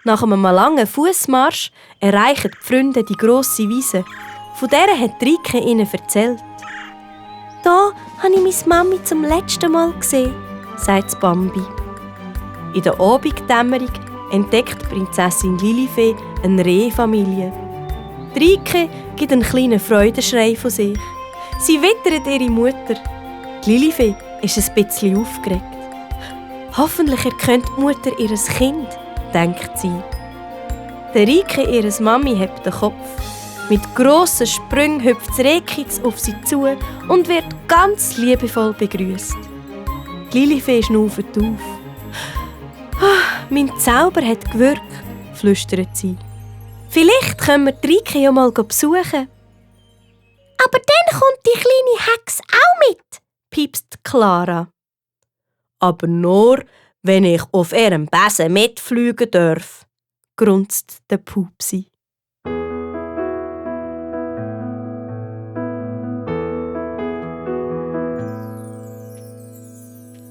Nach einem langen Fussmarsch erreichen die Freunde die grosse Wiese. Von der hat Rike ihnen erzählt. «Da habe ich meine Mami zum letzten Mal gesehen», sagt Bambi. In der Abenddämmerung entdeckt Prinzessin Lilifee eine Rehfamilie. Rike gibt einen kleinen Freudenschrei von sich. Sie wittert ihre Mutter. Lilifee ist ein bisschen aufgeregt. Hoffentlich erkennt die Mutter ihr Kind, denkt sie. Der Rike, ihre Mami, hebt den Kopf. Mit grossen Sprüngen hüpft das Rehkitz auf sie zu und wird ganz liebevoll begrüßt. Lilifee schnauft auf. «Mein Zauber hat gewirkt», flüstert sie. «Vielleicht können wir die Rike ja mal besuchen.» «Aber dann kommt die kleine Hex auch mit», piepst Clara. «Aber nur, wenn ich auf ihrem Besen mitfliegen darf», grunzt der Pupsi.